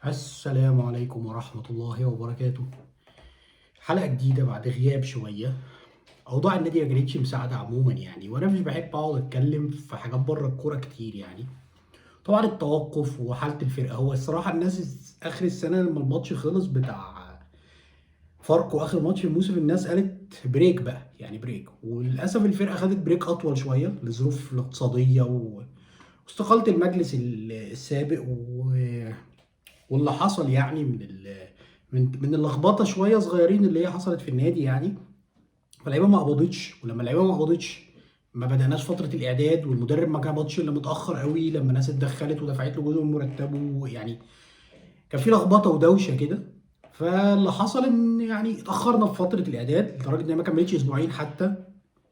السلام عليكم ورحمة الله وبركاته. حلقة جديدة بعد غياب شوية. أوضاع النادي ما كانتش مساعدة عموما يعني، وأنا مش بحب أقعد أتكلم في حاجات بره الكورة كتير يعني. طبعا التوقف وحالة الفرقة، هو الصراحة الناس آخر السنة لما الماتش خلص بتاع فاركو آخر ماتش الموسم، الناس قالت break بقى، يعني break، وللأسف الفرقة خدت break أطول شوية للظروف الاقتصادية واستقالة المجلس السابق واللي حصل يعني من اللخبطة شوية صغيرين اللي هي حصلت في النادي يعني. فاللعيبه ما قبضتش، ولما اللعيبة ما قبضتش ما بدأناش فترة الاعداد، والمدرب ما قبضش الا متاخر قوي لما الناس اتدخلت ودفعت له جزء من مرتبه، يعني كان في لخبطة ودوشه كده. فاللي حصل ان يعني اتاخرنا في فترة الاعداد لدرجة ان هي ما كملتش اسبوعين حتى،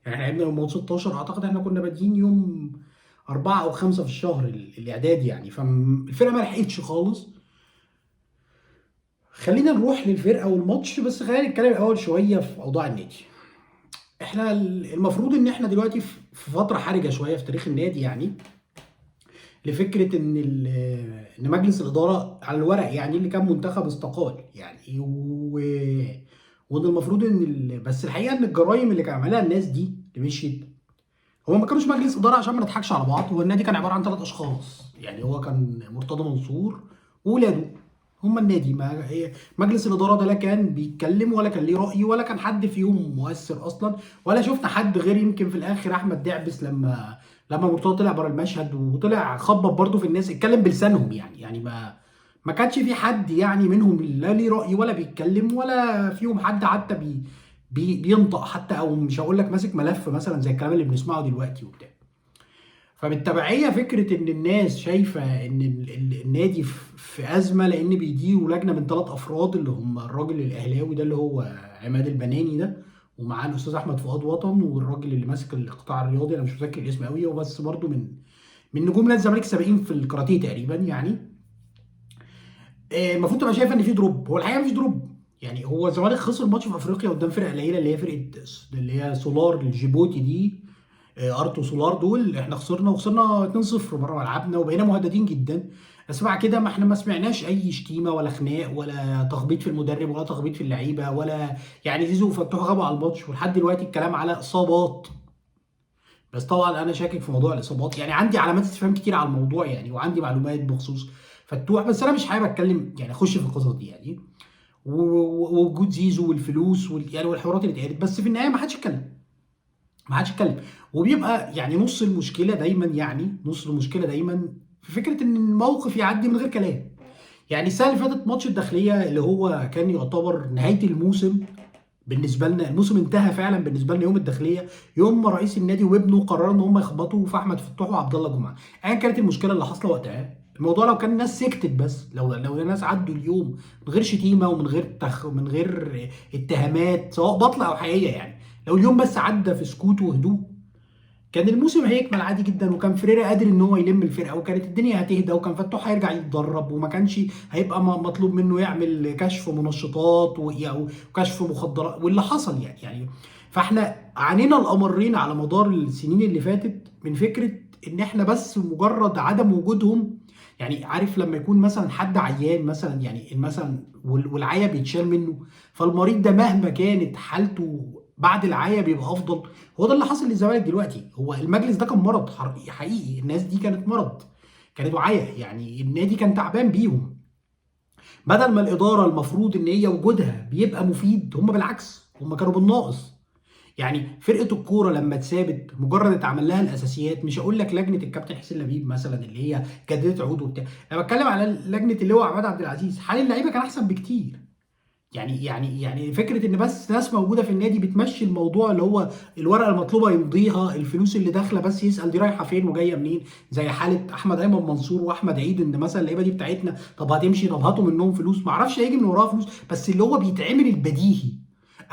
يعني احنا لعبنا يوم 16، اعتقد احنا كنا بادئين يوم 4 أو 5 في الشهر الاعداد يعني، فالفرقه ما لحقتش خالص. خلينا نروح للفرقة والماتش، بس خلينا نتكلم الاول شوية في اوضاع النادي. احنا المفروض ان احنا دلوقتي في فترة حرجه شوية في تاريخ النادي يعني، لفكرة ان مجلس الادارة على الورق يعني اللي كان منتخب استقال يعني، وان المفروض ان بس الحقيقة ان الجرايم اللي كان عملها الناس دي اللي مشيت، هو ما كانوش مجلس ادارة عشان ما نضحكش على بعض. هو النادي كان عبارة عن 3 اشخاص يعني، هو كان مرتضى منصور وولاده هم النادي. ما مجلس الادارة ده لا كان بيتكلم ولا كان ليه راي ولا كان حد فيهم مؤثر اصلا، ولا شفنا حد غير يمكن في الاخر احمد دعبس لما مرتضى طلع بره المشهد وطلع خبط برضه في الناس، اتكلم بلسانهم يعني ما كانش في حد يعني منهم لا ليه راي ولا بيتكلم ولا فيهم حد حتى بي بي بينطق حتى، او مش هقول لك ماسك ملف مثلا زي الكلام اللي بنسمعه دلوقتي وبتاع. فبالتبعيه فكرة ان الناس شايفه ان النادي في ازمة لان بيديروا لجنة من 3 افراد اللي هم الراجل الاهلاوي ده اللي هو عماد البناني ده، ومعاه الاستاذ احمد فؤاد وطن، والراجل اللي ماسك القطاع الرياضي انا مش متذكر الاسم قوي، هو بس برده من نجوم نادي الزمالك السابقين في الكاراتيه تقريبا يعني. المفروض تبقى شايفه ان في drop، هو الحقيقة مفيش drop يعني. هو الزمالك خسر ماتش في افريقيا قدام فرقه قليله اللي هي فرقه اللي هي سولار الجيبوتي دي، ارتو سولار دول، احنا خسرنا وخسرنا 2-0 بره ملعبنا وبقينا مهددين جدا. بس بعد كده ما احنا ما سمعناش اي شتيمه ولا خناق ولا تخبيط في المدرب ولا تخبيط في اللعيبة ولا يعني زيزو وفتوح غابوا على الماتش، ولحد دلوقتي الكلام على اصابات. بس طبعا انا شاكك في موضوع الاصابات يعني، عندي علامات استفهام كتير على الموضوع يعني، وعندي معلومات بخصوص فتوح، بس انا مش حابب اتكلم يعني اخش في القصص دي يعني، ووجود زيزو والفلوس يعني والحوارات اللي اتقالت، بس في النهاية ما حدش اتكلم، ما حدش اتكلم. وبيبقى يعني نص المشكلة دايما، يعني نص المشكلة دايما في فكرة ان الموقف يعدي من غير كلام. يعني السنة اللي فاتت ماتش الداخلية اللي هو كان يعتبر نهاية الموسم بالنسبة لنا، الموسم انتهى فعلا بالنسبة لنا يوم الداخلية، يوم ما رئيس النادي وابنه قرروا ان هم يخبطوا في احمد فتوح وعبد الله جمعه، ايا كانت المشكلة اللي حاصله وقتها. الموضوع لو كان الناس سكتت بس، لو الناس عدوا اليوم من غير شتيمه ومن غير من غير اتهامات سواء باطله او حقيقية يعني، لو اليوم بس عدى في سكوت وهدوء كان الموسم هيكمل عادي جدا، وكان فريرة قادر ان هو يلم الفرقة، وكانت الدنيا هتهدى، وكان فتوح هيرجع يتدرب، وما كانش هيبقى مطلوب منه يعمل كشف منشطات وكشف مخدرات واللي حصل يعني. فاحنا عانينا الامرين على مدار السنين اللي فاتت من فكرة ان احنا بس مجرد عدم وجودهم. يعني عارف لما يكون مثلا حد عيان مثلا يعني مثلا والعيا بيتشال منه، فالمريض ده مهما كانت حالته بعد العيا بيبقى افضل. هو ده اللي حصل للزمالك دلوقتي. هو المجلس ده كان مرض حقيقي، الناس دي كانت مرض، كانت وعيا يعني، النادي كان تعبان بيهم. بدل ما الادارة المفروض ان هي وجودها بيبقى مفيد، هم بالعكس هم كانوا بالناقص. يعني فرقه الكورة لما اتسابت مجرد اتعمل لها الاساسيات، مش هقول لك لجنة الكابتن حسين لبيب مثلا اللي هي جددت عقود وبتاع، انا بتكلم على لجنة اللي هو عماد عبد العزيز، حال اللعيبة كان احسن بكتير. يعني فكرة ان بس ناس موجودة في النادي بتمشي الموضوع اللي هو الورقة المطلوبة يمضيها، الفلوس اللي داخله بس يسال دي رايحة فين وجاية منين، زي حاله احمد ايمن منصور واحمد عيد، ان مثلا اللعيبة دي بتاعتنا، طب هتمشي، طب هاتوا منهم فلوس، ما اعرفش هيجي من وراها فلوس، بس اللي هو بيتعمل البديهي.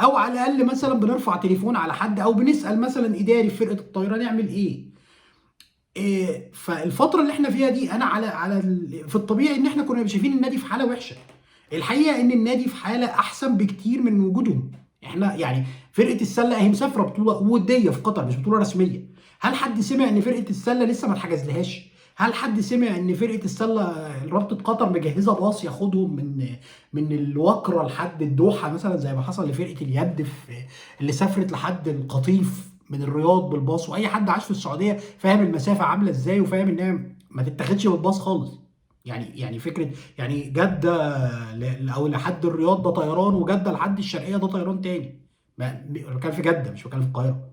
او على الاقل مثلا بنرفع تليفون على حد، او بنسال مثلا اداري في فرقه الطايره نعمل ايه. فالفتره اللي احنا فيها دي انا على في الطبيعي ان احنا كنا شايفين النادي في حاله وحشة. الحقيقة ان النادي في حاله احسن بكتير من وجودهم. احنا يعني فرقه السلة اهي مسافرة بطوله وديه في قطر، مش بطوله رسمية. هل حد سمع ان فرقه السلة لسه ما اتحجزلهاش؟ هل حد سمع ان فرقه السلة رابطه قطر مجهزة باص ياخدهم من الوكره لحد الدوحة مثلا، زي ما حصل لفرقة اليد في اللي سافرت لحد القطيف من الرياض بالباص؟ واي حد عاش في السعودية فاهم المسافة عامله ازاي، وفاهم انها ما تتاخدش بالباص خالص. يعني فكرة يعني جده او لحد الرياض ده طيران، وجده لحد الشرقية ده طيران تاني. ما كان في جده مش كان في القاهرة.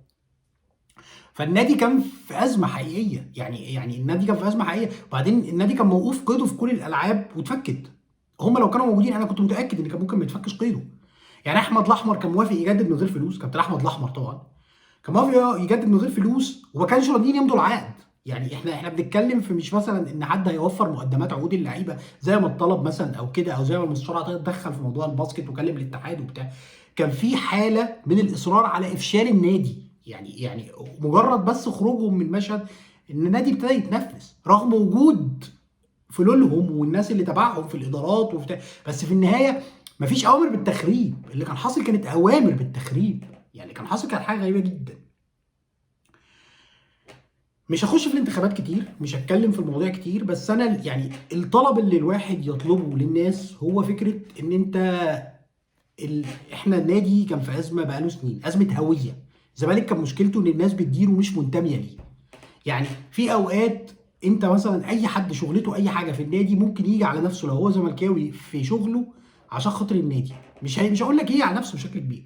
فالنادي كان في ازمة حقيقية، يعني النادي كان في ازمة حقيقية. وبعدين النادي كان موقوف قيده في كل الالعاب واتفكت. هم لو كانوا موجودين انا كنت متاكد ان كان ممكن ما يتفكش قيده. يعني احمد الاحمر كان موافق يجدد من غير فلوس، كابتن احمد الاحمر طبعا كان موافق يجدد من غير فلوس، وما كانش راضيين يمضوا العقد. يعني احنا بنتكلم في مش مثلا ان حد هيوفر مقدمات عقود اللعيبة زي ما اتطلب مثلا او كده، او زي ما المستشار عطية اتدخل في موضوع الباسكت وكلم الاتحاد وبتاع. كان في حاله من الاصرار على افشال النادي. يعني مجرد بس خروجهم من المشهد ان النادي ابتدى يتنفس رغم وجود فلولهم والناس اللي تبعهم في الادارات وبتاع، بس في النهاية مفيش اوامر بالتخريب. اللي كان حاصل كانت اوامر بالتخريب، يعني كان حاصل كانت حاجة غريبة جدا. مش هخش في الانتخابات كتير، مش هتكلم في المواضيع كتير، بس انا يعني الطلب اللي الواحد يطلبه للناس هو فكرة ان انت احنا النادي كان في ازمة بقاله سنين، ازمة هوية. الزمالك كان مشكلته ان الناس بتديره مش منتميه ليه. يعني في اوقات انت مثلا اي حد شغلته اي حاجة في النادي ممكن يجي على نفسه لو هو زملكاوي في شغله عشان خاطر النادي، مش هقول لك ايه على نفسه بشكل كبير.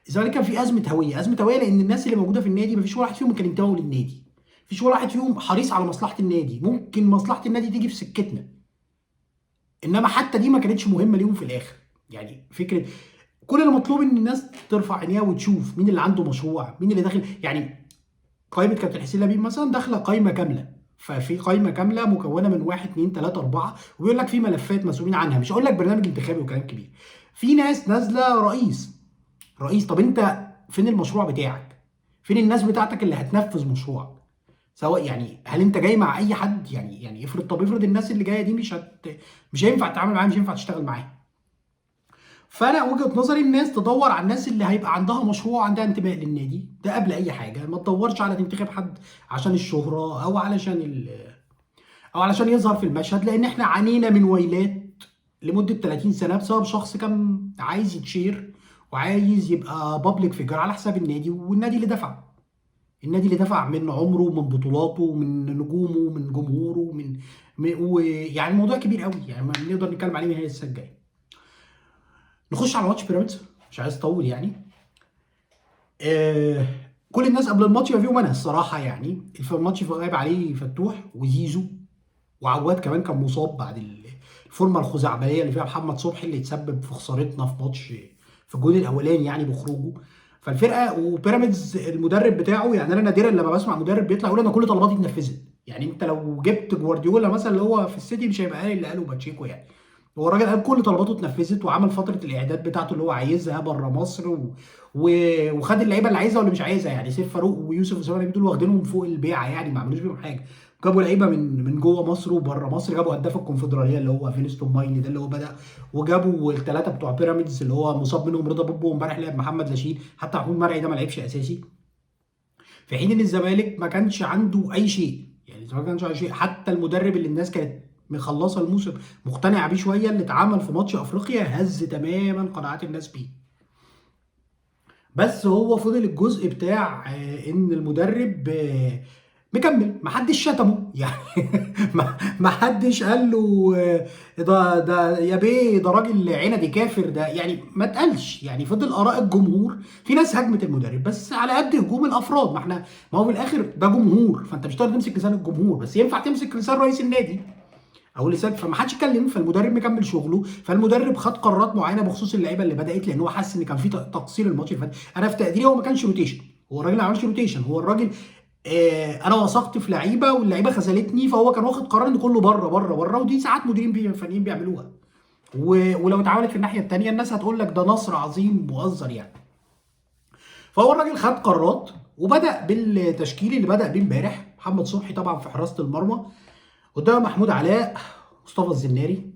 الزمالك كان في ازمة هوية، ازمة هوية لان الناس اللي موجودة في النادي مفيش ولا واحد فيهم كان انتمائه للنادي، مفيش ولا واحد فيهم حريص على مصلحة النادي. ممكن مصلحة النادي تيجي في سكتنا، انما حتى دي ما كانتش مهمة ليهم في الاخر. يعني فكرة كل اللي مطلوب ان الناس ترفع عينيها وتشوف مين اللي عنده مشروع، مين اللي داخل. يعني قائمة كابتن حسين لبيب مثلا داخله قائمة كاملة، ففي قائمة كاملة مكونة من 1 2 3 4، وبيقول لك في ملفات مسؤولين عنها، مش هقول لك برنامج انتخابي وكلام كبير. في ناس نازله رئيس، طب انت فين المشروع بتاعك؟ فين الناس بتاعتك اللي هتنفذ مشروعك؟ سواء يعني هل انت جاي مع اي حد؟ يعني افرض، طب افرض الناس اللي جاية دي مش هينفع تتعامل معاها، مش هينفع تشتغل معاها. فانا وجهه نظري الناس تدور على الناس اللي هيبقى عندها مشروع، عندها انتماء للنادي ده قبل اي حاجة. ما تدورش على تنتخب حد عشان الشهرة او علشان او علشان يظهر في المشهد، لان احنا عانينا من ويلات لمدة 30 سنة بسبب شخص كان عايز يتشير وعايز يبقى public figure على حساب النادي، والنادي اللي دفع، النادي اللي دفع من عمره ومن بطولاته ومن نجومه ومن جمهوره ومن ويعني الموضوع كبير قوي، يعني ما نقدر نتكلم عليه من هنا للسنة الجاية. نخش على ماتش بيراميدز، مش عايز اطول يعني. كل الناس قبل الماتش ما فيهم انا الصراحة، يعني الماتش غايب عليه فتوح وزيزو وعواد كمان كان مصاب بعد الفورمة الخزعبليه اللي فيها محمد صبحي اللي اتسبب في خسارتنا في ماتش في الجون الاولاني يعني بخروجه. فالفرقه وبيراميدز المدرب بتاعه، يعني انا نادرا لما بسمع مدرب بيطلع يقول انا كل طلباتي اتنفذت. يعني انت لو جبت جوارديولا مثلا اللي هو في السيتي مش هيبقى قال اللي قاله باتشيكو، يعني هو الراجل قال كل طلباته اتنفذت وعمل فترة الاعداد بتاعته اللي هو عايزها بره مصر وخد اللعيبة اللي عايزها واللي مش عايزها. يعني سيف فاروق ويوسف وسام دول واخدينهم فوق البيعة، يعني ما عملوش بيهم حاجة. جابوا لعيبة من جوه مصر وبره مصر، جابوا هداف الكونفدراليه اللي هو فينستون مايلي ده اللي هو بدا، وجابوا الثلاثة بتوع بيراميدز اللي هو مصاب منهم رضا بوبو، وامبارح لعب محمد لاشين، حتى محمود مرعي ده ما لعبش اساسي. في حين ان الزمالك ما كانش عنده اي شيء، يعني الزمالك ما كانش عنده شيء. حتى المدرب اللي الناس كانت مخلصة الموسم مقتنعة بيه شوية اللي اتعمل في ماتش افريقيا هز تماما قناعات الناس بيه. بس هو فضل الجزء بتاع ان المدرب مكمل، محدش شتمه يعني محدش قال له ده يا بيه ده راجل عندي كافر ده، يعني ما اتقالش. يعني فضل اراء الجمهور، في ناس هاجمت المدرب بس على قد هجوم الافراد. ما احنا ما هو في الاخر ده جمهور، فانت مش هتقدر تمسك لسان الجمهور، بس ينفع تمسك لسان رئيس النادي او لسان، فما حدش اتكلم. فالمدرب مكمل شغله، فالمدرب خد قرارات معينة بخصوص اللعيبة اللي بدات، لان هو حس ان كان في تقصير الماتش اللي فات. انا في تقديري هو ما كانش rotation، هو الراجل ما عملش rotation، هو الراجل انا وثقت في لعيبة واللعيبة خذلتني، فهو كان واخد قرار ان كله بره بره بره، ودي ساعات مديرين فنيين بيعملوها. ولو اتعملت في الناحية الثانية الناس هتقول لك ده نصر عظيم مؤزر يعني. فهو الراجل خد قرارات وبدا بالتشكيل اللي بدا بيه امبارح. محمد صبحي طبعا في حراسة المرمى، قدام محمود علاء، مصطفى الزناري.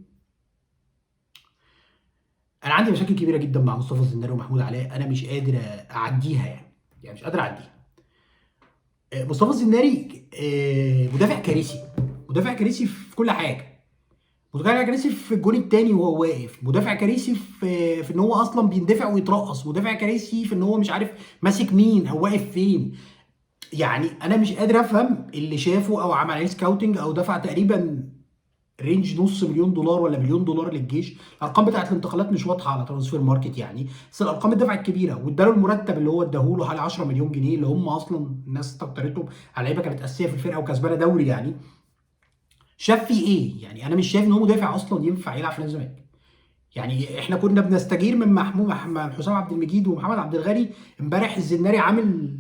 انا عندي مشاكل كبيرة جدا مع مصطفى الزناري ومحمود علاء، انا مش قادر اعديها، يعني مش قادر اعديها. مصطفى الزناري مدافع كارثي، مدافع كارثي في كل حاجة. مدافع كارثي في الجون الثاني وهو واقف، مدافع كارثي في ان هو اصلا بيندفع ويترقص، مدافع كارثي في ان هو مش عارف ماسك مين او واقف فين. يعني انا مش قادر افهم اللي شافه او عمل عليه scouting او دفع تقريبا range نص مليون دولار ولا مليون دولار للجيش. الارقام بتاعت الانتقالات مش واضحة على Transfermarkt يعني، بس الارقام الدفع الكبيرة، واداله المرتب اللي هو اداهوله حوالي 10 مليون جنيه اللي هم اصلا الناس استكترتهم على لعيبة كانت اساسية في الفرقة وكسبانه دوري يعني. شاف فيه ايه؟ يعني انا مش شايف ان هو مدافع اصلا ينفع يلعب في نادي الزمالك. يعني احنا كنا بنستجير من محمود حسام عبد المجيد ومحمد عبد الغني، امبارح الزناري عامل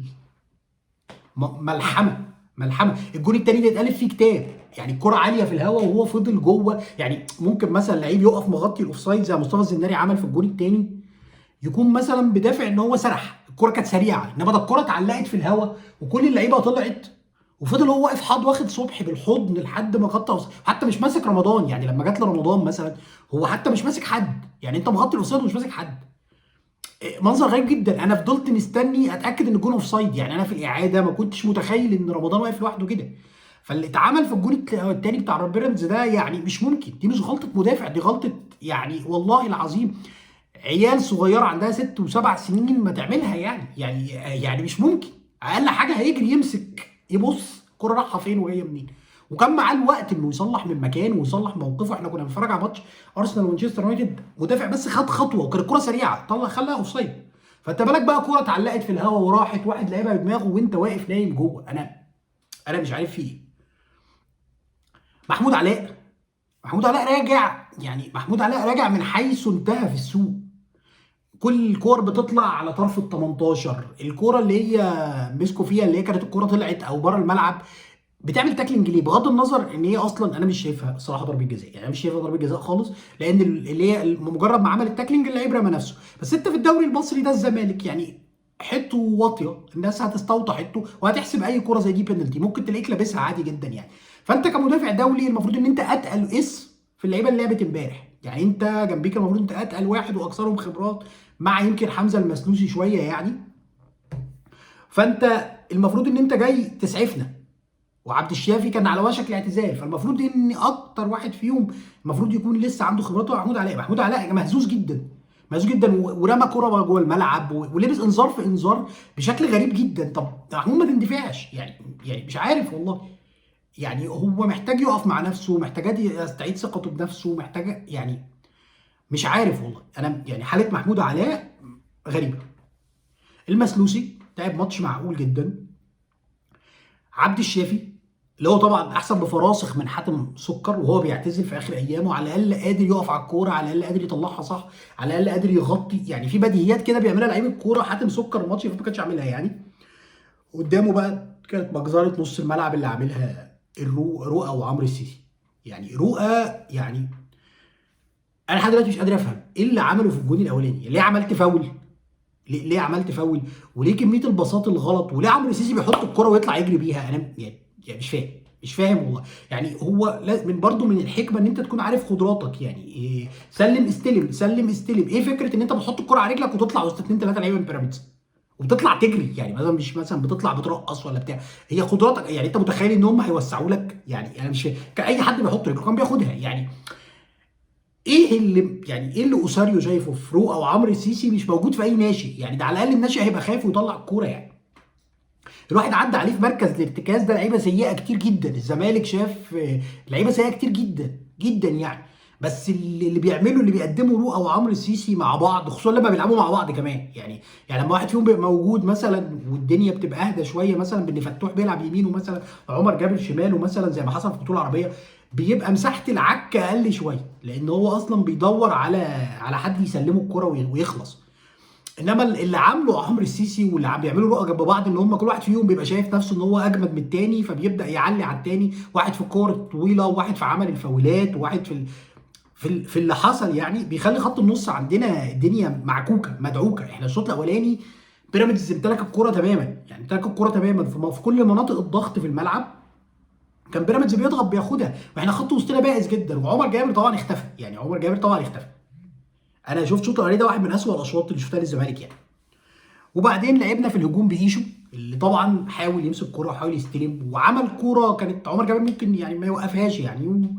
ملحمة ملحمة. الجون الثاني ده اتقلب فيه كتاب، يعني الكره عالية في الهواء وهو فضل جوه. يعني ممكن مثلا لعيب يقف مغطي ال offside زي مصطفى الزناري عمل في الجون الثاني، يكون مثلا بدافع ان هو سرح، الكره كانت سريعة، انما ده الكره اتعلقت في الهواء وكل اللعيبة طلعت وفضل هو واقف حاض واخد صبحي بالحضن لحد ما غطى، حتى مش ماسك رمضان. يعني لما جت لرمضان مثلا هو حتى مش ماسك حد، يعني انت مغطي ال offside ومش ماسك حد. منظر غريب جدا. انا فضلت مستني اتاكد ان الجون offside، يعني انا في الاعادة ما كنتش متخيل ان رمضان واقف لوحده كده. فاللي اتعمل في الجون الثاني بتاع بيراميدز ده يعني مش ممكن، دي مش غلطه مدافع، دي غلطه يعني والله العظيم عيال صغيرة عندها 6 و7 سنين ما تعملها. يعني مش ممكن. اقل حاجة هيجري يمسك يبص الكره رايحة فين وجاية منين، وكان معاه الوقت انه يصلح من مكانه ويصلح موقفه. احنا كنا بنتفرج على ماتش ارسنال ومانشستر يونايتد، مدافع بس خد خطوة وكانت الكره سريعة طلع خلاها offside. فانت بالك بقى كره اتعلقت في الهواء وراحت واحد لعبها بدماغه وانت واقف نايم جوه. انا مش عارف في ايه. محمود علاء راجع، يعني محمود علاء راجع من حيث انتهى في السوق. كل الكور بتطلع على طرف ال 18، الكورة اللي هي مسكوا فيها اللي هي كانت الكورة طلعت او بره الملعب بتعمل tackling ليه؟ بغض النظر ان هي اصلا انا مش شايفها الصراحة ضربه جزاء، يعني انا مش شايفها ضربه جزاء خالص، لان اللي هي مجرد ما عمل ال tackling اللعيب رمى نفسه. بس انت في الدوري المصري ده الزمالك يعني حتة واطية، الناس هتستوطى حتة وهتحسب اي كورة زي دي بينالتي، ممكن تلاقيك لابسها عادي جدا يعني. فانت كمدافع دولي المفروض ان انت اتقل اسم في اللعيبة اللي لعبت امبارح، يعني انت جنبيك المفروض انت اتقل واحد واكثرهم خبرات مع يمكن حمزة المسلوسي شوية يعني. فانت المفروض ان انت جاي تسعفنا، وعبد الشافي كان على وشك الاعتزال، فالمفروض ان اكتر واحد فيهم المفروض يكون لسه عنده خبراته محمود علاء. محمود علاء مهزوز جدا مهزوز جدا، ورمى كرة جوه الملعب ولبس انذار في انذار بشكل غريب جدا. طب محمود ما تندفعش يعني مش عارف والله. يعني هو محتاج يقف مع نفسه، محتاج يستعيد ثقته بنفسه، محتاج يعني مش عارف والله. انا يعني حاله محمود علاء غريبة. المسلوسي لعب ماتش معقول جدا. عبد الشافي اللي هو طبعا احسن بفراسخ من حاتم سكر وهو بيعتزل في اخر ايامه، على الاقل قادر يقف على الكورة، على الاقل قادر يطلعها صح، على الاقل قادر يغطي. يعني في بديهيات كده بيعملها لعيب الكورة حاتم سكر الماتش اللي ما كانش عاملها يعني. قدامه بقى كانت مجزرة نص الملعب اللي عاملها رؤى وعمرو السيسي. يعني رؤى يعني انا لحد دلوقتي مش قادر افهم ايه اللي عمله في الجون الاولاني. ليه عملت فاول؟ ليه عملت فاول؟ وليه كمية الباصات الغلط؟ وليه عمرو السيسي بيحط الكرة ويطلع يجري بيها؟ انا يعني مش فاهم والله. يعني هو من برضه من الحكمة ان انت تكون عارف قدراتك. يعني إيه سلم استلم سلم استلم. ايه فكرة ان انت بتحط الكرة على رجلك وتطلع وسط 2 3 لعيبة من بيراميدز وبتطلع تجري؟ يعني مثلا مش مثلا بتطلع بترقص ولا بتاع، هي قدراتك. يعني انت متخيل ان هم هيوسعوا لك؟ يعني انا مش كأي حد بيحط رجله كان بياخدها. يعني ايه اللي يعني ايه اللي اوساريو شايفه في رؤى وعمرو السيسي مش موجود في اي ناشئ؟ يعني ده على الاقل الناشئ هيبقى خايف ويطلع الكورة. يعني الواحد عدى عليه في مركز الارتكاز ده لعيبة سيئه كتير جدا، الزمالك شاف لعيبة سيئه كتير جدا جدا يعني، بس اللي بيعمله اللي بيقدمه رؤى وعمرو السيسي مع بعض، خصوصا لما بيلعبوا مع بعض كمان. يعني لما واحد فيهم بيبقى موجود مثلا والدنيا بتبقى اهدى شوية، مثلا بان فتوح بيلعب يمينه مثلا، عمر جابر شماله مثلا زي ما حصل في البطولة العربية، بيبقى مساحة العك اقل شوية، لان هو اصلا بيدور على حد يسلمه الكره ويخلص. انما اللي عامله عمرو السيسي واللي بيعملوا رؤى جنب بعض، ان هم كل واحد فيهم بيبقى شايف نفسه ان هو اجمد من التاني، فبيبدا يعلي على التاني، واحد في الكور الطويلة وواحد في عمل الفاولات وواحد في اللي حصل. يعني بيخلي خط النص عندنا الدنيا معكوكه مدعوكه. احنا الشوط الاولاني بيراميدز امتلك الكورة تماما، يعني امتلك الكورة تماما في كل مناطق الضغط في الملعب، كان بيراميدز بيضغط بياخدها، واحنا خط وسطنا بائس جدا. وعمر جابر طبعا اختفى، يعني عمر جابر طبعا اختفى. انا شفت شوط الاولاني ده واحد من اسوأ الاشواط اللي شفتها للزمالك يعني. وبعدين لعبنا في الهجوم بايشو اللي طبعا حاول يمسك كورة وحاول يستلم وعمل كورة كانت عمر جابر ممكن يعني ما يوقفهاش يعني.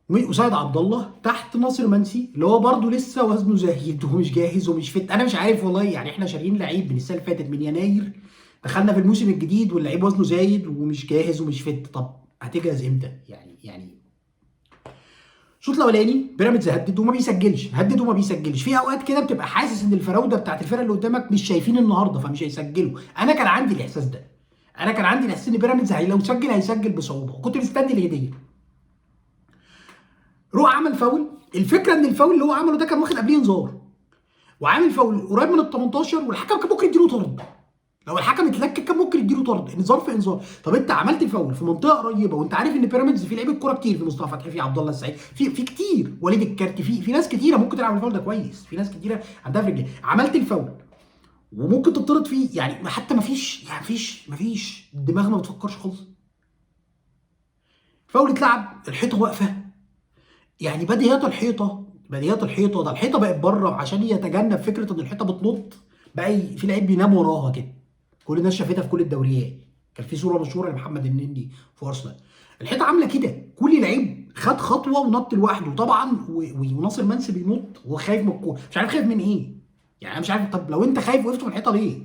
وسيد عبد الله تحت ناصر منسي اللي هو برده لسه وزنه زايد ومش جاهز ومش fit. انا مش عارف والله، يعني احنا شاريين لعيب من السنة اللي فاتت من يناير، دخلنا في الموسم الجديد واللعيب وزنه زايد ومش جاهز ومش fit. طب هتجهز امتى؟ يعني الشوط الاولاني بيراميدز هدد وما بيسجلش، هدد وما بيسجلش. في اوقات كده بتبقى حاسس ان الفراوده بتاعت الفرقة اللي قدامك مش شايفين النهارده فمش هيسجلوا. انا كان عندي الاحساس ده، انا كان عندي الاحساس ان بيراميدز لو سجل هيسجل بصعوبة، وكنت مستني الهدية. روح عمل فاول. الفكرة ان الفاول اللي هو عمله ده كان واخد قبليه انذار، وعامل فاول قريب من ال 18 والحكم كان ممكن يديله طرد. لو الحكم اتلكك كان ممكن يديله طرد، انذار في انذار. طب انت عملت الفاول في منطقة قريبه وانت عارف ان بيراميدز في لعيبة كورة كتير، في مصطفى فتحي، في عبد الله السعيد، في كتير، وليد الكارتي، في ناس كتيرة ممكن تلعب الفاول ده كويس، في ناس كتيرة عندها في رجليها. عملت الفاول وممكن تطرد فيه، يعني حتى مفيش، يعني مفيش الدماغ ما بتفكرش خالص. فاول اتلعب، الحيطة واقفة، يعني بديهيات الحيطة، بديهيات الحيطة، ده الحيطة بقت بره عشان يتجنب فكرة ان الحيطة بتنط، بقى في لعيب بينام وراها كده. كل الناس شافتها في كل الدوريات، كان في صوره مشهورة لمحمد النني في ارسنال، الحيطة عامله كده، كل لعيب خد خطوة ونط لوحده طبعا. وناصر منسي بينط وخايف من الكورة، مش عارف خايف من ايه، يعني انا مش عارف. طب لو انت خايف وقفت من الحيطة ليه؟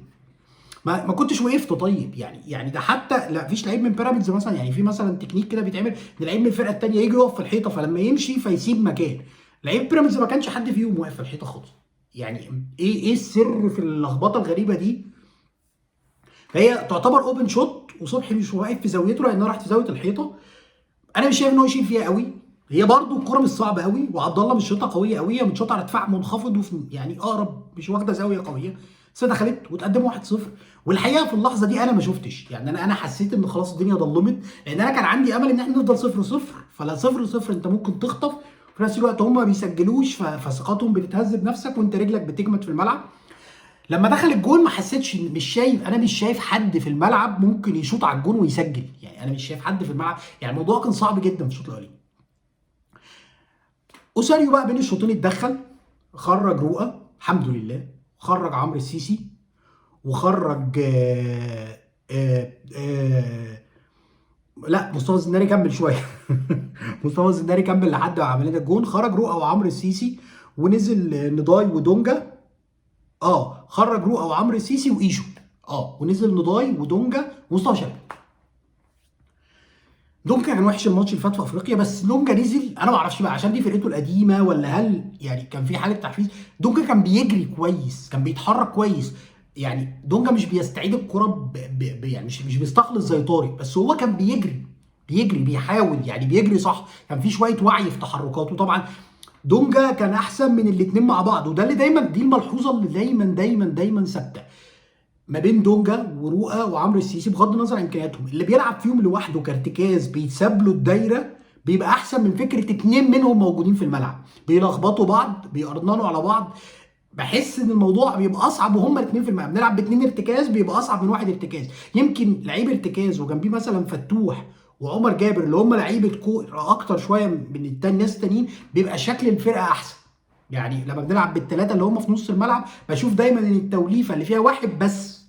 ما كنتش وقفت. طيب يعني ده حتى لا فيش لعيب من بيراميدز مثلا، يعني في مثلا تكنيك كده بيتعمل ان لعيب من الفرقة الثانية يجي يقف في الحيطة فلما يمشي فيسيب مكان. لعيب بيراميدز ما كانش حد فيهم واقف في الحيطة خالص. يعني ايه السر في اللخبطة الغريبة دي؟ فهي تعتبر open shot، وصبحي مش واقف في زاويته لانها راحت في زاوية الحيطة. انا مش شايف ان هو يشيل فيها قوي، هي برده الكورة مش صعبة قوي، وعبد الله مش شوطه قوية قوي، هي متشوطه على ارتفاع منخفض وفي يعني اقرب، مش واخده زاوية قوية، بس دخلت وتقدموا 1-0. والحقيقة في اللحظة دي انا ما شفتش، يعني انا حسيت ان خلاص الدنيا ضلمت، لان انا كان عندي امل ان احنا نفضل 0-0، فلا 0-0 انت ممكن تخطف، في نفس الوقت هم ما بيسجلوش، فثقتهم بتتهز بنفسك وانت رجلك بتجمد في الملعب. لما دخل الجون ما حسيتش، مش شايف، انا مش شايف حد في الملعب ممكن يشوط على الجون ويسجل، يعني انا مش شايف حد في الملعب، يعني الموضوع كان صعب جدا في الشوط الاولاني. اوساريو بقى بين الشوطين اتدخل، خرج رؤى الحمد لله، خرج عمرو السيسي، وخرج لا مصطفى الزناري كمل شوية مصطفى الزناري كمل لحد ما عمل لنا الجون. خرج رؤى وعمرو السيسي، ونزل نضاي ودونجا. خرج رؤى وعمرو السيسي وايشو، ونزل نضاي ودونجا ومصطفى شلبي. دونجا كان وحش الماتش اللي فات في افريقيا، بس دونجا نزل، انا ما اعرفش بقى عشان دي فرقته القديمة ولا هل يعني كان في حاله تحفيز. دونجا كان بيجري كويس، كان بيتحرك كويس، يعني دونجا مش بيستعيد الكره يعني مش بيستخلص زي طارق، بس هو كان بيجري بيحاول، يعني بيجري صح، كان في شوية وعي في تحركاته. طبعا دونجا كان احسن من الاثنين مع بعض، وده اللي دايما، دي الملحوظة اللي دايما دايما دايما ثابتة ما بين دونجا ورؤى وعمرو السيسي، بغض النظر عن امكانياتهم، اللي بيلعب فيهم لوحده كارتكاز بيتساب له الدايرة بيبقى احسن من فكرة اتنين منهم موجودين في الملعب، بيلخبطوا بعض، بيقرننوا على بعض. بحس ان الموضوع بيبقى اصعب وهما الاثنين في الملعب، بنلعب باتنين ارتكاز بيبقى اصعب من واحد ارتكاز. يمكن لعيب ارتكاز وجنبيه مثلا فتوح وعمر جابر اللي هم لعيبة كورة اكتر شوية من الناس التانيين، بيبقى شكل الفرقة احسن. يعني لما بنلعب بالثلاثة اللي هم في نص الملعب بشوف دايما ان التوليفه اللي فيها واحد بس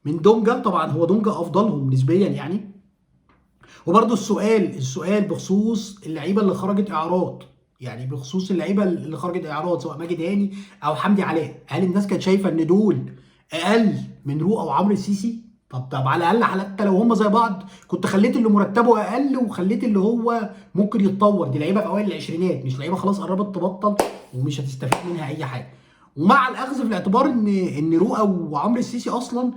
من دونجا، طبعا هو دونجا افضلهم نسبيا يعني. وبرده السؤال بخصوص اللعيبة اللي خرجت اعراض، يعني بخصوص اللعيبة اللي خرجت اعراض سواء ماجد هاني او حمدي علاء، هل الناس كانت شايفه ان دول اقل من رؤى وعمرو السيسي؟ طب على الاقل حتى لو هم زي بعض كنت خليت اللي مرتبه اقل وخليت اللي هو ممكن يتطور. دي لعيبة في اوائل العشرينات، مش لعيبة خلاص قربت تبطل ومش هتستفيد منها اي حاجة. ومع الاخذ في الاعتبار ان رؤى وعمرو السيسي اصلا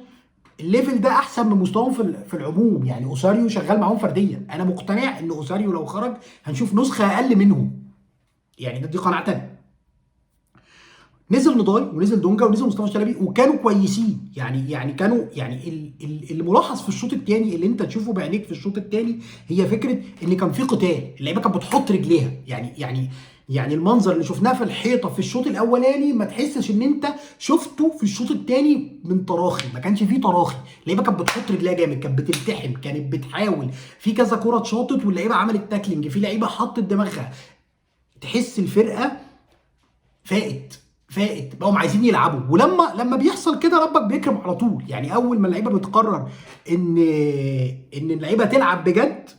ال level ده احسن من مستواهم في العموم، يعني اوساريو شغال معاهم فرديا. انا مقتنع ان اوساريو لو خرج هنشوف نسخه اقل منهم، يعني دي قناعة تانية. نزل نضاي ونزل دونجا ونزل مصطفى شلبي وكانوا كويسين، يعني كانوا يعني الملاحظ في الشوط الثاني اللي انت تشوفه بعينيك في الشوط الثاني هي فكرة ان كان في قتال، اللعيبة كانت بتحط رجليها، يعني المنظر اللي شفناه في الحيطة في الشوط الاولاني ما تحسش ان انت شفته في الشوط الثاني من تراخي، ما كانش فيه تراخي، اللعيبة كانت بتحط رجليها جامد، كانت بتلتحم، كانت بتحاول، في كذا كره اتشاطت واللعيبة عملت tackling، في لعيبة حطت دماغها، تحس الفرقة فاقت فائت، بقوا عايزين يلعبوا. ولما بيحصل كده ربك بيكرم على طول. يعني اول ما اللعيبة بتقرر ان اللعيبة تلعب بجد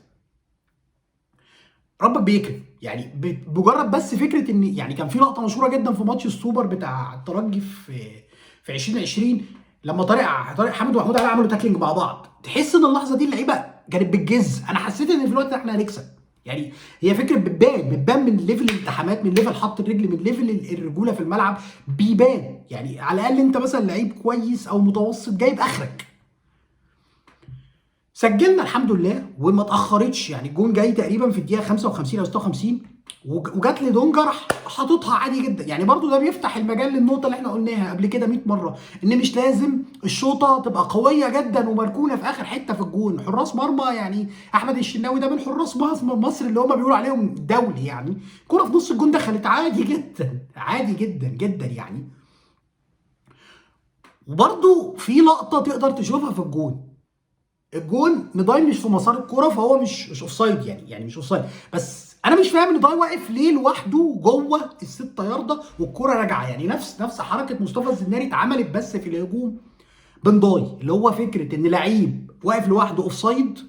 ربك بيكرم. يعني بمجرد بس فكرة ان يعني كان في لقطة مشهورة جدا في ماتش السوبر بتاع الترجي في 2020 لما طارق حامد ومحمود علاء عملوا tackling مع بعض، تحس ان اللحظة دي اللعيبة كانت بتجز. انا حسيت ان في الوقت ده احنا هنكسب. يعني هي فكرة بتبان من level الالتحامات، من level حط الرجل، من level الرجولة في الملعب بيبان. يعني على الاقل انت مثلا لعيب كويس او متوسط جايب اخرك. سجلنا الحمد لله وما اتاخرتش، يعني الجون جاي تقريبا في الدقيقة 55 او 56 وجات لي دونجا راح حاططها عادي جدا. يعني برضو ده بيفتح المجال للنقطة اللي احنا قلناها قبل كده 100 مرة، ان مش لازم الشوطه تبقى قوية جدا ومركونه في اخر حتة في الجون. حراس مرمى يعني احمد الشناوي ده من حراس مصر اللي هم بيقولوا عليهم دولي، يعني كره في نص الجون دخلت عادي جدا، عادي جدا جدا يعني. وبرضو في لقطة تقدر تشوفها في الجون، الجون نداي مش في مسار الكورة فهو مش offside، يعني مش offside، بس انا مش فاهم نداي واقف ليه لوحده جوه ال6 ياردة والكوره راجعه. يعني نفس حركة مصطفى الزناري اتعملت بس في الهجوم بنداي، اللي هو فكرة ان لعيب واقف لوحده offside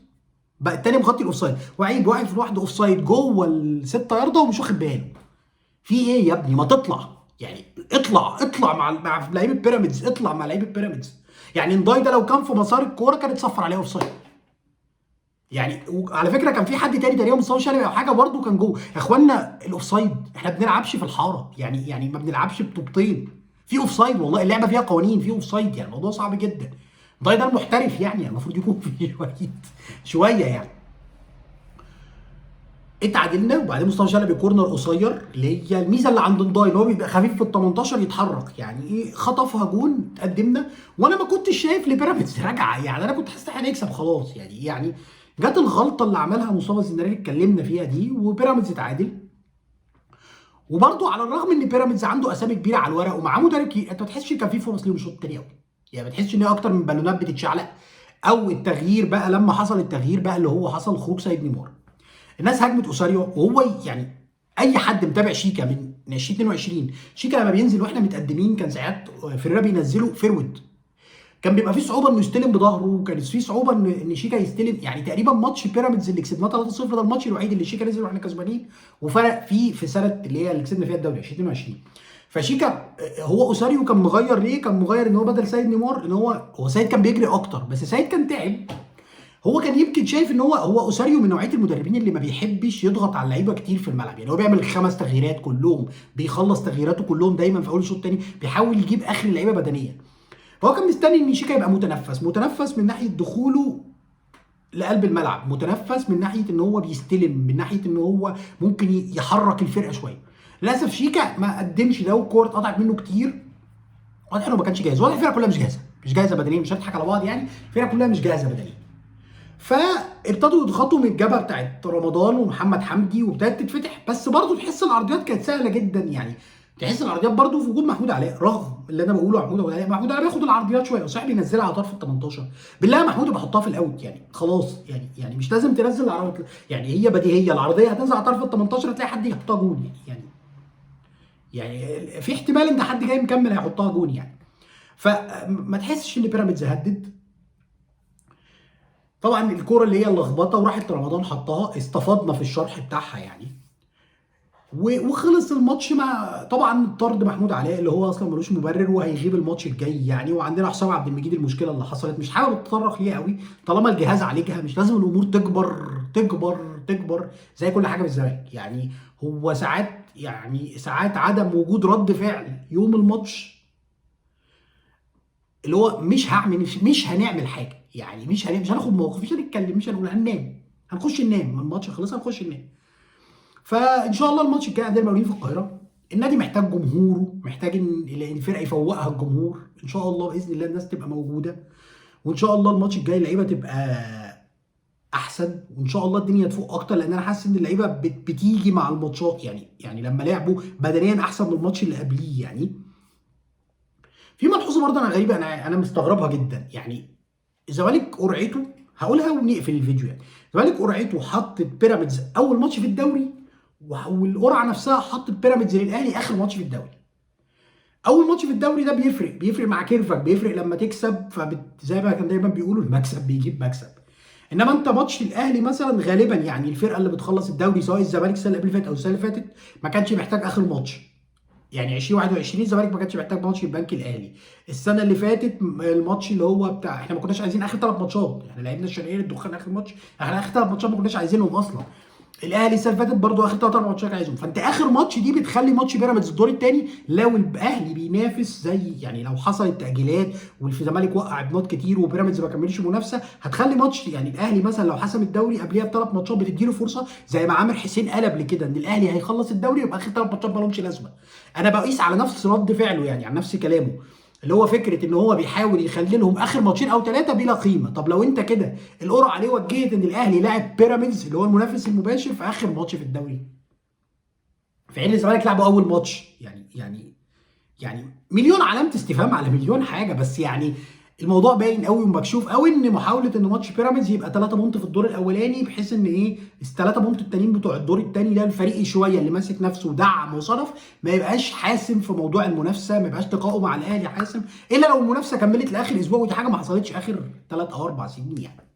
بقى التاني مغطي ال offside، وعيب واقف لوحده offside جوه ال6 ياردة ومش واخد باله. في ايه يا ابني؟ ما تطلع يعني، اطلع مع لعيبة بيراميدز، اطلع مع لعيبة بيراميدز. يعني نداي ده لو كان في مسار الكورة كانت صفر عليه offside. يعني وعلى فكرة كان في حد تاني تقريبا مصطفى شلبي او حاجة برده كان جوه. يا اخوانا ال offside احنا ما بنلعبش في الحارة، يعني ما بنلعبش بطوبتين، في offside والله، اللعبة فيها قوانين، في offside، يعني الموضوع صعب جدا. نداي ده المحترف يعني المفروض يكون في شوية يعني. اتعادلنا وبعدين مصطفى شلبي corner قصير، اللي هي الميزة اللي عند نداي ان هو بيبقى خفيف في ال 18 يتحرك، يعني ايه خطفها جون تقدمنا. وانا ما كنتش شايف لبيراميدز راجعه، يعني انا كنت حاسس ان احنا هنكسب خلاص. يعني جت الغلطة اللي عملها مصطفى الزناري اللي اتكلمنا فيها دي وبيراميدز اتعادل. وبرده على الرغم ان بيراميدز عنده اسامي كبيرة على الورق ومعاه مدرب كبير، انت ما تحسش كان في فرص ليهم الشوط الثاني قوي، يعني ما تحسش ان هي اكتر من بالونات بتتشعلق. او التغيير بقى لما حصل التغيير بقى اللي هو حصل خروج سيد نيمار، الناس هاجمت اوساريو. وهو يعني اي حد متابع شيكا من 2022، شيكا لما بينزل واحنا متقدمين كان ساعات فيريرا بينزله forward، كان بيبقى فيه صعوبة انه يستلم بظهره، وكان فيه صعوبة ان شيكا يستلم. يعني تقريبا ماتش بيراميدز اللي كسبناه 3-0 ده الماتش الوحيد اللي شيكا نزل واحنا كسبانين وفرق فيه في سنة اللي هي اللي كسبنا فيها الدوري 2022. فشيكا هو اوساريو كان مغير ليه؟ كان مغير ان هو بدل سيد نيمار، ان هو سيد كان بيجري اكتر، بس سيد كان تعب. هو كان يمكن شايف ان هو اوساريو من نوعية المدربين اللي ما بيحبش يضغط على اللعيبة كتير في الملعب، يعني هو بيعمل 5 تغييرات كلهم، بيخلص تغييراته كلهم دايما في اول شوط تاني، بيحاول يجيب اخر اللعيبة بدنيا. فهو كان مستني ان شيكا يبقى متنفس من ناحية دخوله لقلب الملعب، متنفس من ناحية ان هو بيستلم، من ناحية ان هو ممكن يحرك الفرقة شوية. للاسف شيكا ما قدمش ده، والكوره اتقطعت منه كتير. واضح انه ما كانش جاهز، واضح الفرقة كلها مش جاهزة بدنيا، مش هنضحك على بعض، يعني الفرقة كلها مش جاهزة بدنيا. فابتدوا يضغطوا من الجبهة بتاعت رمضان ومحمد حمدي وابتدت تتفتح، بس برضه تحس العرضيات كانت سهلة جدا. يعني تحس العرضيات برضه في وجود محمود علاء، رغم اللي انا بقوله محمود علاء، محمود علاء بياخد العرضيات شوية وصحيح بينزلها على طرف ال 18، بالله محمود بحطها في ال out، يعني خلاص، يعني مش لازم تنزل العرضيات، يعني هي بديهية العرضية هتنزل على طرف ال 18 هتلاقي حد يحطها جون، يعني في احتمال ان حد جاي مكمل هيحطها جون يعني. فما تحسش ان بيراميدز هدد. طبعا الكورة اللي هي اللخبطة وراحت رمضان حطها، استفدنا في الشرح بتاعها يعني. وخلص الماتش مع طبعا طرد محمود علاء اللي هو اصلا ملوش مبرر وهيغيب الماتش الجاي يعني. وعندنا حسام عبد المجيد المشكلة اللي حصلت مش حابب اتطرق ليها قوي، طالما الجهاز عالجها مش لازم الامور تكبر تكبر تكبر زي كل حاجة في الزمالك. يعني هو ساعات، يعني ساعات عدم وجود رد فعل يوم الماتش اللي هو مش هعمل، مش هنعمل حاجة، يعني مش هناخد موقف، مش هنتكلم، مش هنقول، هننام، هنخش ننام، الماتش خلص هنخش ننام. فان شاء الله الماتش الجاي عندنا المقاولين في القاهرة، النادي محتاج جمهوره، محتاج ان الفرقة يفوقها الجمهور، ان شاء الله باذن الله الناس تبقى موجودة، وان شاء الله الماتش الجاي اللعيبة تبقى احسن، وان شاء الله الدنيا تفوق اكتر، لان انا حاسس ان اللعيبة بتيجي مع الماتشات، يعني لما لعبوا بدنيا احسن من الماتش اللي قبليه. يعني في ملحوظة برضه انا غريبة، انا مستغربها جدا، يعني الزمالك قرعته، هقولها ونقفل الفيديو، يعني الزمالك قرعته حطت بيراميدز اول ماتش في الدوري، والقرعه نفسها حطت بيراميدز للاهلي اخر ماتش في الدوري. اول ماتش في الدوري ده بيفرق، بيفرق مع curve ك، بيفرق لما تكسب، زي ما كان دايما بيقولوا المكسب بيجيب مكسب. انما انت ماتش الاهلي مثلا غالبا يعني الفرقة اللي بتخلص الدوري سواء الزمالك السنة اللي قبل فاتت او السنة اللي فاتت ما كانش محتاج اخر ماتش. يعني 2021 الزمالك ما كانش محتاج ماتش البنك الاهلي. السنة اللي فاتت الماتش اللي هو بتاع احنا ما كناش عايزين اخر 3 ماتشات، احنا لعبنا الشرقية للدخان اخر ماتش، احنا اخر 3 ماتشات ما كناش عايزينهم اصلا. الاهلي السنة اللي فاتت برضه اخر 3 4 ماتشات عايزهم. فانت اخر ماتش دي بتخلي ماتش بيراميدز الدور الثاني لو الاهلي بينافس، زي يعني لو حصلت تاجيلات والزمالك وقع بنقط كتير وبيراميدز ما كملش منافسه، هتخلي ماتش يعني الاهلي مثلا لو حسم الدوري قبليها ب3 ماتشات بتديله فرصة، زي ما عامر حسين قال قبل كده ان الاهلي هيخلص الدوري يبقى اخر 3 ماتشات ما لهمش لازمه. انا بقيس على نفس رد فعله، يعني على نفس كلامه اللي هو فكرة ان هو بيحاول يخلي لهم اخر ماتشين او 3 بلا قيمة. طب لو انت كده القرعة عليه وجهت ان الاهلي لاعب بيراميدز اللي هو المنافس المباشر في اخر ماتش في الدوري، في حين الزمالك لعبوا اول ماتش، يعني مليون علامة استفهام على مليون حاجة. بس يعني الموضوع باين قوي ومكشوف قوي ان محاولة ان ماتش بيراميدز يبقى 3 point في الدور الاولاني، بحيث ان ايه ال3 point التانيين بتوع الدور الثاني ده الفريق شوية اللي ماسك نفسه ودعم وصرف ما يبقاش حاسم في موضوع المنافسة، ما يبقاش لقائه مع الاهلي حاسم، الا لو المنافسة كملت لاخر اسبوع، ودي حاجة ما حصلتش اخر 3 او 4 سنين يعني.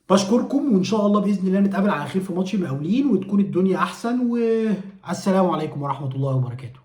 بشكركم، وان شاء الله باذن الله نتقابل على خير في ماتش المقاولين وتكون الدنيا احسن. والسلام عليكم ورحمة الله وبركاته.